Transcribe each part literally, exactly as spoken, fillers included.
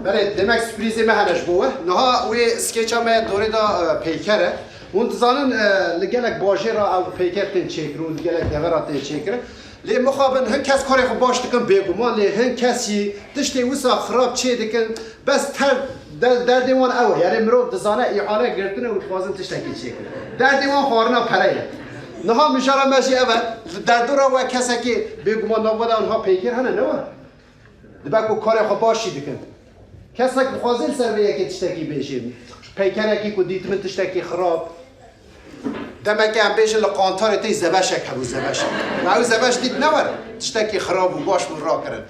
Belê, demek sürprîzê me hene ji bo we. Niha wê skeça me dorê de, e, peyker e. Hûn dizanin, e, li gelek bajêr re ew peyker tên çêkirin û li gelek devera tên çêkirin. Lê mixabin hin kes karê xwe baş dikin bêguman, lê hin kes jî tiştê wisa xirab çê dikin. Bes ter, de-, derdê wan ew e. Yanî mirov dizane îhale girtine û dixwazin tiştekî çêkin. Derdê wan xwarina pere ye. Niha mijara me jî ev e. Li derdora we kesekî bêguman nava de niha peyker hene, ne we? Dibe ku karê xwe baş jî dikin. Kesek dixwaze li ser vê yekê tiştekî bêjê. Peykerekî ku dît min tiştekî xirab. Demeke em bêjin li qantarê tê zebeşek hebû, zebeşek. Me ew zebeş dît ne were. Tiştekî xirab bû, baş bû rakirin.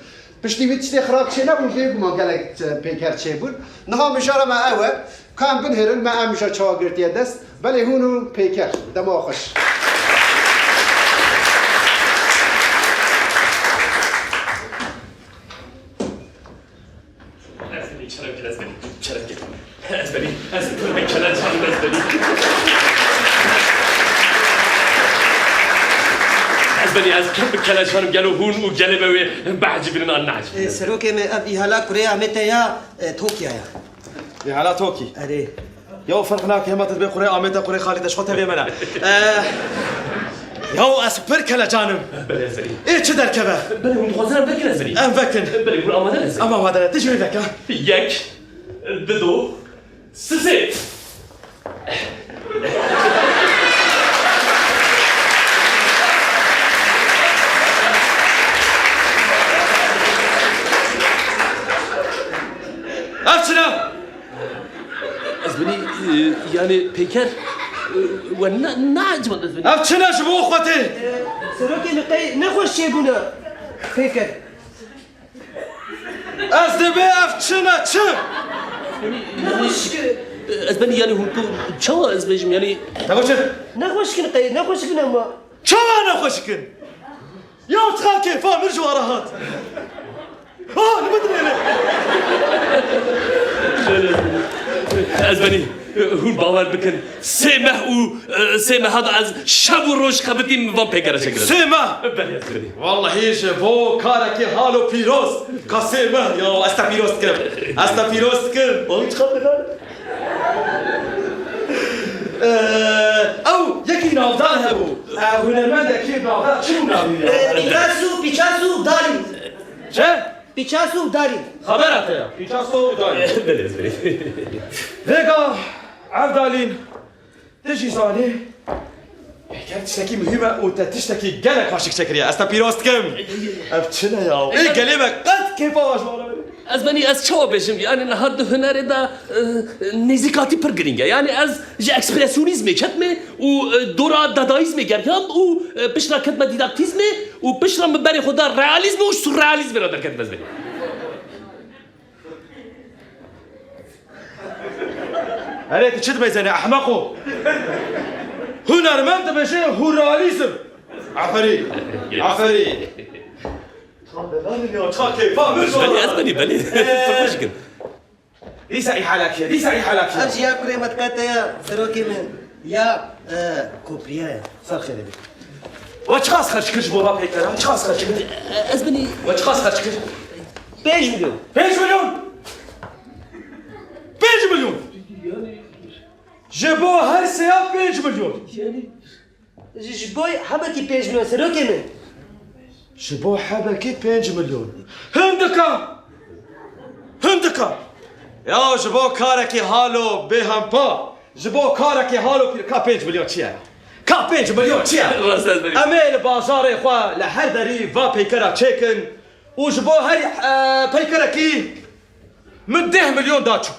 Piştî vî tiştê xirab çê nebû, bêguman gelek, e, peyker çêbûn. Niha mijara me ew e. Ka em binihêrin, me em mija çawa girtiye dest. Belê hûn û peyker. Dema xweş. Ez benî, kerem kir, ez benî. Kerem kir. Ez benî, ez pir bi kelecan im, ez benî. Ez benî, ez pir bi kelecan im, gelo hûn û gelê me wê biecibînin an neecibînin. E, serokê me, ev îhala kurê Amêtê ya, e, Tokya ya. Îhala Tokî. Erê. Ya ferq nake, hema tu dibê kurê Amêtê, kurê xalî te, ji xwe tevê me ne. E, ya ez pir kelecan im. Belê, ez verî. Ê çi derkeve? Belê, hûn dixwazin em vekin, ez verî. Em vekin. Belê, hûn amade ne, ez verî. Em amade ne, tu jî wê veke. Yek, dido, sisê. Ev çi ne? Ez benî, e, yani peyker, e, we ne, ne acaba ez benî? Ev çi ne ji bo xwe tê? Serokê min qey nexweş çêbûne peyker. Ez dibê ev çi ne çi? Nexweş ki. Ez benî yani hûn ku çawa ez bêjim yani? Te got çi? Nexweş kin qey, nexweş kin ama. Çawa nexweş kin? Ya çiqa kêfa min ji we re hat. Ha, li min dinêre. Ez benî, hûn bawer bikin. Sê meh û, e, sê meha de ez şev û roj xebitîm van pêkere çêkirin. Sê meh? Belê, ez benî. Wallahî ji bo karekî halo pîroz. Ka sê meh ya, ez te pîroz dikim. Ez te pîroz dikim. Wallahî çiqa pêkere. Ee, ew yekî navdar hebû. Ee, hunermendekî navdar çi bû navî ya? Ee, Picasso, Picasso, Dalî. Çi? Picasso û Dalî. Xebera te ya. Picasso û Dalî. Belê, belê. Vêga, ev Dalîn, tu jî zanî. Pêker tiştekî muhîm e û te tiştekî gelek xweşik çêkiriye. Ez te pîroz dikim. Ev çi ne ya? Ê gelê me qet kêfa wan ji wan re. Ez benî ez çawa bêjim? Yani niha di hunerê de, e, nêzîkatî pir girîng e. Yani ez ji ekspresyonîzmê ketime û, e, dora dadaîzmê geriyam û, e, piştre ketime dîdaktîzmê û piştre min berê xwe da realîzmê û surrealîzmê re derketim ez benî. Erê, tu çi dibêjene, ehmeqo? Hunermend dibêje huralîzm. Aferî. Aferî. Tam de nanin ya, ça keyfa min ji Belê, ez benî, belê. Ee, Pir xweş kin. Dîsa îhalakiye, dîsa îhalakiye. Ev jî ya kurê me diqete ya, serokê min. Ya, e, kopriya ya. Ser xêrê be. We çiqas xerc kir ji bo va peyker ha? Çiqas xerc kir? Ez benî. We çiqas xerc kir? Pênc milyon. Pênc milyon? Pênc milyon! Ji bo her sêya pênc milyon. Ji, ji bo hebekî pênc milyon serokê min. Ji bo hebekî pênc milyon. Hindika! Hindika! Ya ji bo karekî halo bêhempa, ji bo karekî halo pîr-, ka pênc milyon çi ye? Ka pênc milyon çi ye? Rast ez berî. Em ê li bajarê xwe li her derî va peykera çêkin û ji bo her, e, peykerekî min deh milyon daçû.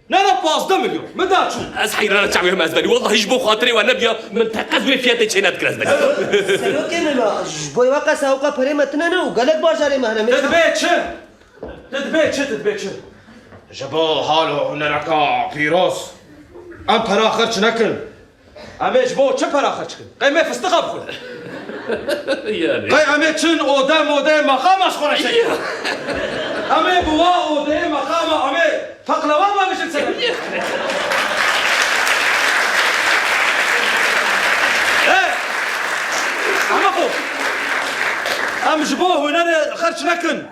Ne, ne, pazdeh milyon. Min daçû. Ez heyrana çavê me ez berî. Wallahî ji bo xatirê we nebiya, min teqez wê fiyetê çê nedikir ez berî. Serokê min, ji bo wê qesa ewqa perê me tune ne û gelek bajarê me hene. Tu dibê çi? Tu dibê çi? Tu dibê çi? Ji bo hal û hunereka pîroz em pera xerç nekin. Em ê ji bo çi pera xerç kin? Qey em ê fistiqa bixwin? Yani. Qey em ê çin ode modeyê maqama ji xwe re çekin? Ya. Em ê bi wa odeyê maqama em ê peqlewa me bijin ser. Ya. He? Ehmeqo. Em ji bo hunerê xerç nekin.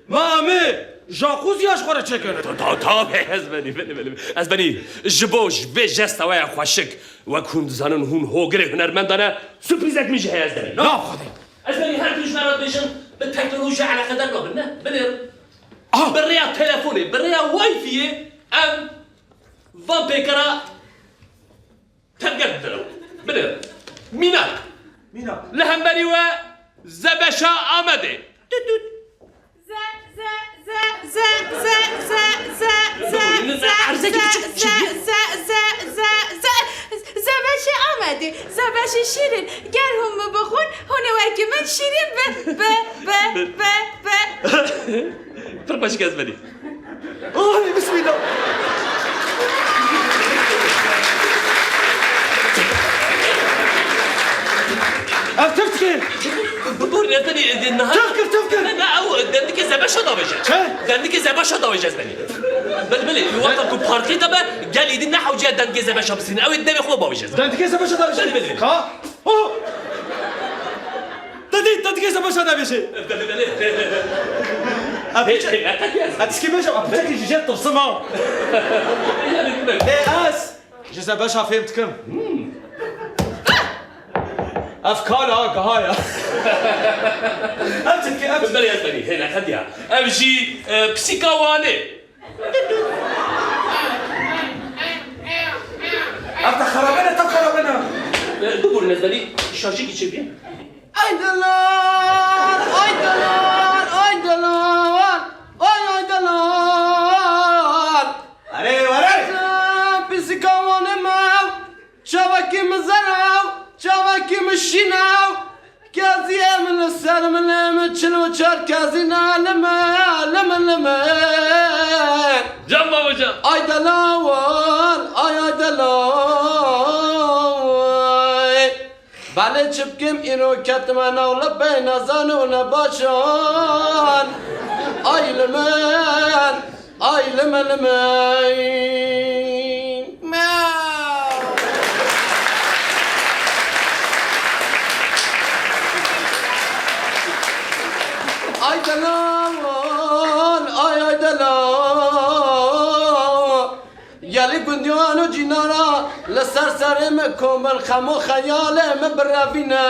Ma em ê Jacuzzi ya ji xwe re çêkene. Ta-, ta-, tabe, ez benî, benî, benî. Ez benî, ji bo ji vê jesta we ya xweşik, wek hûn dizanin hûn hogirê hunermendan e, surprîzek min jî heye, ez benî. Na, Xwedê. Ez benî her du ji me re dibêjin, bi teknolojiya eleqedar nabin, ne? Binêrin. Aha. Bi rêya telefonê, bi rêya Wi-Fi-yê em van pêkera Tevger didin ew. Binêrin. Mînak. Mînak. Li hemberî we Zebeşa Amedê. Tut tut. Ze, ze, ze, ze, ze, ze, ze, ze, Bibûrînin ze, erzekî ze, biçûk ze, çêbû. Ze, ze, ze, ze, Zebeşê Amedê, Zebeşê Şîrîn, ger hûn min bixwin, hûn ê wekî min şîrîn bin. Be, be, be, be, be. Pir xweşik ez benî. Ay, bismillah. Ev tif dike. Bibûr ne tenê, e, niha Tif kir, tif kir. Ne, ne, ew dendikê Zebeşa davêje. Çi? Dendikê Zebeşa davêje ez benî. Belê, belê, wexta ku parkê de be, gel êdî ne hewce ye dendikê Zebeşa bisînin. Ew ê demê xwe bavêje ez benî. Dendikê Zebeşa davêje. Belê, belê. Ka? Oh! Te dît, te dikê Zebeşa de bêjê. Belê, belê. Hey, hey, hey, hey. Ez tişkî bêjim, ez piçekî ji jê tirsim ha. Ê, ez ji Zebeşa fêm dikim. Hmm. Ev kal a, giha ya. Ev çi dike, ev çi? Belê ez benî, hêne qediya. Ev jî, e, pisîka Wanê. Ev te xerabe ne, te xerabe ne. E, bibûrin ez benî, şaşîkî çêbî. Ay delal, ay delal, ay delal, ay, ay delal. Erê, were. Pisîka Wanê me, çavekî min zer e, çavekî min şîn e. Keziyê min li ser min, min çil û çar kezî ne, lime, lime, lime. Can babacan. Ay delal, ay, ay delal. Belê çi bikim, îro ketime nav lepê nezan û nebaşan. Ay li min, ay li min, li min. Ay delal, ay, ay delal. Gelî gundiyan û cînana li ser serê min komil xem û xeyalê min birevîne.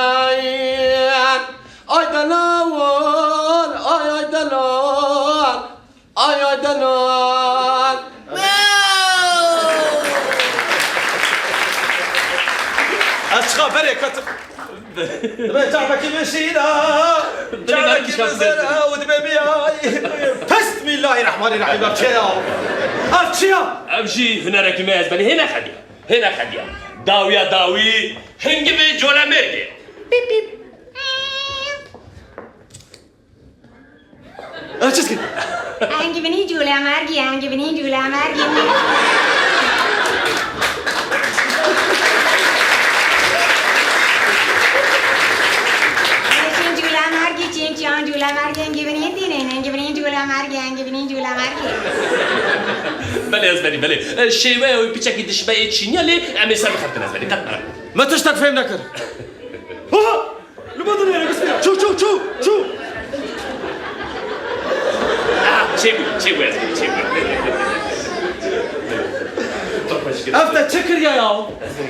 Ay delal, ay, ay delal, ay, ay delal. Ez çiqa berê ketim. Dibe çavekî min şîna, çavekî min zer e û dibe biyay. Bismillahirrahmanirrahim, ev çi ya? Ev çi ya? Ev jî hunerekî me ez benî hêne xediya. Hêne xediya. Dawiya dawî, hingivê colemêrgê. Pîp pîp. Ev çi dike? Engibinî cûlemergî, engibinî cûlemergî. Çin cûlemergî, çin çiyan cûlemergî, engibinî tînin, engibinî cûlemergî, engibinî cûlemergî. Belê ez benî, belê. E, şêweya wî piçekî dişibe yê çîniya lê em ê ser bixebtin ez benî. Qet merak. Me tiştek fêm nekir. Ha! Li bo dinêre, bismillah. Çû, çû, çû, çû. Ah, çêbû, çêbû ez, çêbû. Ev te çi kiriye ya?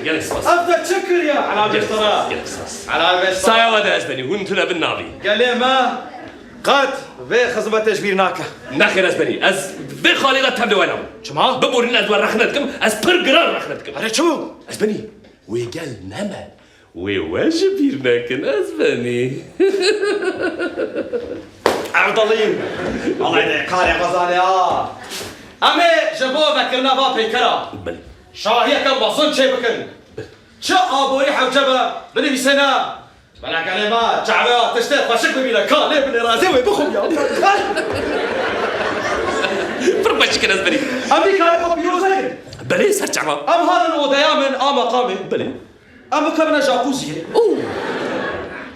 Gelek spas. Ev te çi kiriye? Helal be sana. Gelek spas. Helal be sana. Saya we de ez benî, hûn tune bin navî. Gelê me qet vê xizmetê ji bîr nake. Nexêr ez benî. Ez vê xalê de tevlê we nabim. Çima? Biborîn ez we rexne dikim, ez pir giran rexne dikim. Erê çi bû? Ez benî. Wê gel neme. Wê we ji bîr nekin, ez benî. Erdalîn! Alay de karê xezanê ha! Em ê ji bo vekirina va peykera Belê. şahiyeke mezin çêbikin. Çi aborî hewce be, binivîsêne. Bela gelê me, çaveya tiştê xweşik bibîne, ka lê binê razê wê bixwim ya. Pir xweşik in ez benî. Em vî karê xwe pîroz nekin. Belê ser çava. Em hanin odeya min a meqamê. Belê. Em bikevine jacuziyê. Oo.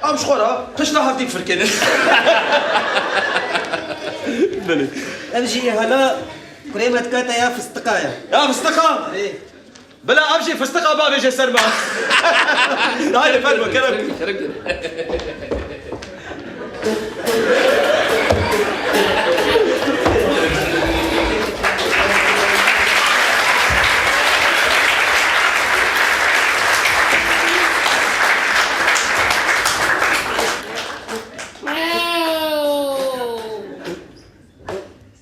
Em ji xwe re pişta hevdî firkênin. Belê. Ev jî hela kurê me dikate ya fistiqa ye. Ya fistiqa? Erê. Bila ev jî fistiqa bavêje ser me. Haydi fermo, kerem. Kerem, kerem.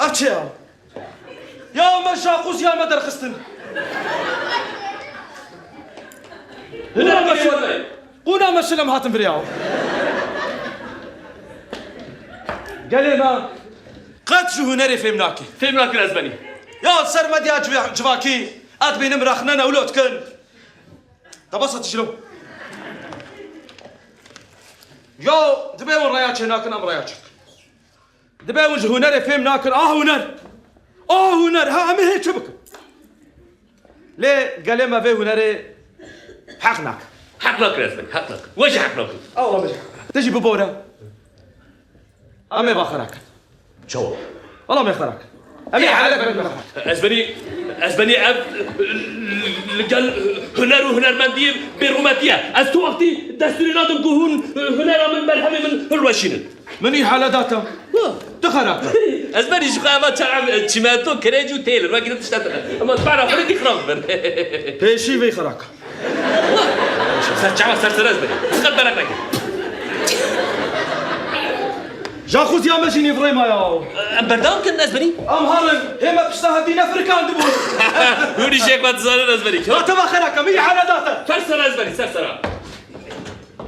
Ev çi ya? Ya me jaqûziya me derxistin. Qûna me şil-, qûna me şilem hatin vir ya. Gelê me qet ji hunerê fêm nake. Fêm nakin Ezbenî. Ya ser medya civ-, civakî, ez dibînim rexne newlo dikin. Te basa tijî lo. Ya, dibê wan raya çê nakin, em raya çê dikin. Dibê wan ji hunerê fêm nakin. Ah huner! Ah huner! Ha, em ê hê çi bikin? Lê gelê me vê hunerê heq nakin. Heq nakin Ezbenî, heq nakin. We jî heq nakin. Allah me jî heq nakin. Tu jî bibore. Em ê va xera kin. Çawa? Wala me xera kin. Em ê hele kin, me xera kin. Ezbenî, Ezbenî ev li gel huner û hunermendiyê bêrûmetî ye. Ez tu wextî destûrê nadim ku hûn hunera min, berhemê min hilweşînin. Min îhale da te. Tu xera kin. Ezbenî ji xwe eva çav çîmento, kirêc û têl in. Wekî din tişta te. Ema tu bera xwe dî xirab bin. Pêşî vê xera kin. Ser çava ser ser Ezbenî. Qet berek neke. Jaqûziya me jî nîv rê maye. Em berdewam kin Ezbenî. Em herin, hê me pişta hevdî nefirkandibûn. Hûn îşê xwe dizanin Ezbenî. Ya te va xera kin, min îhale da te. Ser ser Ezbenî, ser sera.